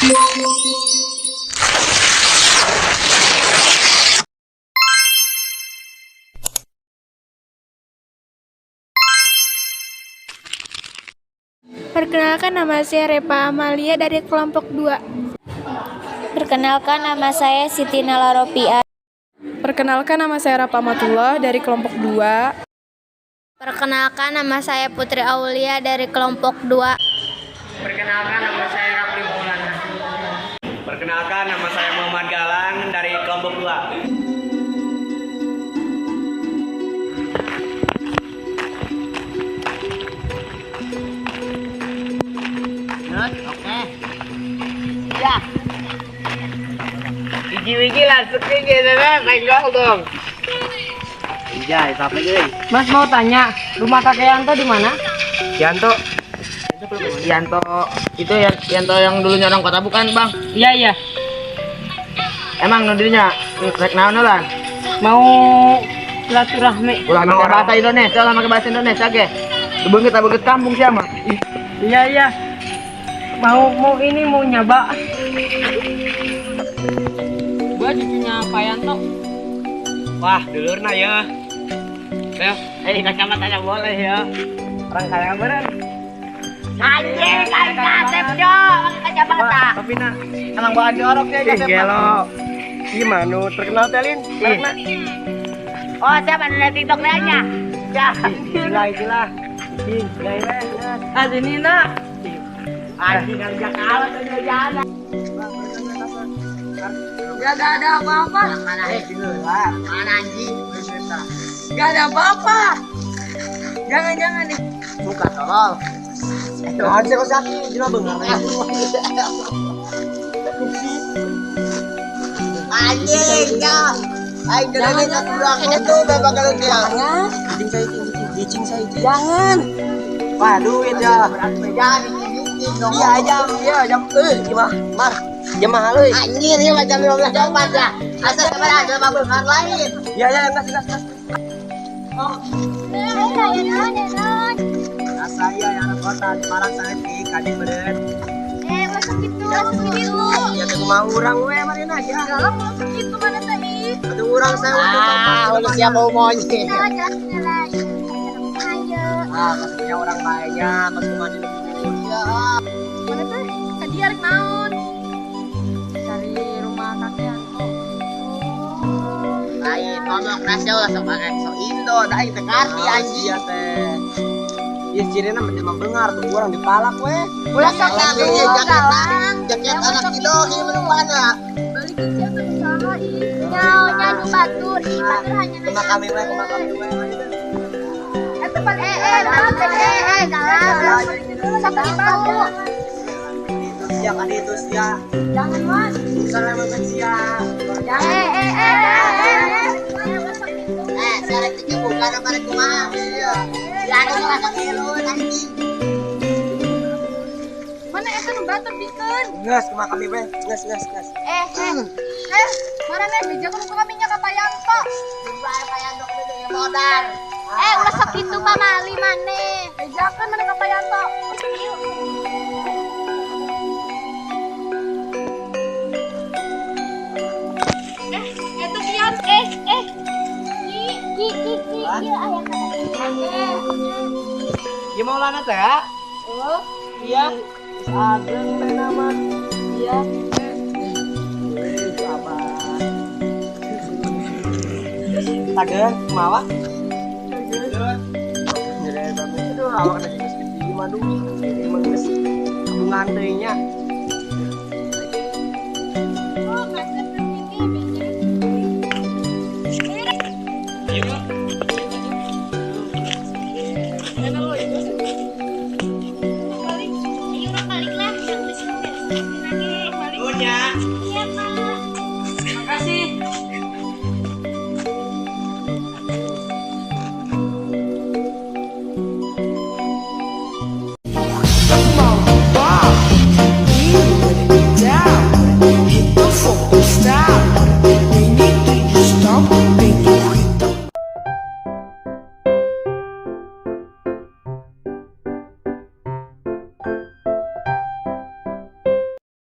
Perkenalkan, nama saya Repa Amalia dari kelompok 2. Perkenalkan, nama saya Siti Nala Ropia. Perkenalkan, nama saya Rapa Amatullah dari kelompok 2. Perkenalkan, nama saya Putri Aulia dari kelompok 2. Perkenalkan, nama saya Rafli Maulana. Perkenalkan, nama saya Muhammad Galang dari kelompok 2. Oke. Ya. Wiji-wiji langsung ke gitu main gol dong. Iya, sampai euy. Mas mau tanya, rumah kakek Yanto di mana? Yanto. Yanto itu Yanto yang dulunya orang kota bukan, Bang? Iya, iya. Emang nu dirinya rek naon lah? Mau silaturahmi. Ulah make bahasa Indonesia, ulah make bahasa Indonesia ge. Beungeut beungeut kampung sia mah. Iya, iya. Mau mau ini mau nyaba. Gua cucunya Pak Yanto. Wah, dulurna ya. Ayo, kacamata boleh ya. Orang kaya beureun. Anjing, kain kasep jo, pakai kacamata. Tapi nak, emang bawaan diorok ya kasep. Gelo. Gimana nu terkenal telin? Merekna. Oh, siapa ada TikTok nya? Ya. Gila, gila. Gila, gila. Ah, sini nak. Anjing kerja kalah tuh jalan. Gak ada apa-apa. Mana mana anjing? Gak ada apa-apa. Jangan-jangan nih. Buka tolol. Nah, saya kok sakit, cuma bengar. Anjing, ya. Aing jangan kurang itu babak kalau dia. Cicing saya, jangan. Wah, duit ya. Jangan Iya, jam, iya, jam, gimana, mar, jam mahal, euy. Anjir, ini macam 15.04 lah. Asal sama ada bengar lain. Iya, iya, enggak, enggak, enggak. Oh. Saya yang anak kota di Malang saya di kadi beureun. Masuk gitu, masuk gitu. Ya teu kumaha urang we marina ya. Galak masuk gitu mana tadi? Atuh urang saya waktu Ah, udah siapa monyet. Ayo. Ah, pas punya orang banyak, pas kumaha di Ya. Mana tuh? Tadi arek naon? Cari rumah kakek Yanto. Lain ngomong nasi ulah sok pakai sok Indo, da aing teu ngarti anjing. Iya teh. Iya cirina mah bengar tuh urang dipalak we. Ulah sok atuh jaket jaket anak itu ieu menu mana? Balik ke siapa usaha ih. Nyaonya nu batur, ih batur hanya nanya. Kumaha kami we, kumaha kami we. Eta balik galak. Sok gitu. Sia kadi itu sia. Jangan mas. Misalnya makan sia. Sarek teh bukan apa rek kumaha. Ya ada salah satu anjing. Mana eta nu batur bikeun? Nges kumaha kami we, nges nges nges. Mana nih bejakeun ku kami nya ka Pak Yanto. Pak Yanto kudu modal. Ulah sok kitu pamali maneh. Bejakeun mana ka Pak Yanto. Eta kian. Ki ki ki ieu aya kata. Ieu Maulana teh ya? Oh, iya. Ageng teh nama. Iya. Itu apa? Ageng kumaha? Aduh, awak lagi geus gede mah duh. Emang geus kabungan teuing nya.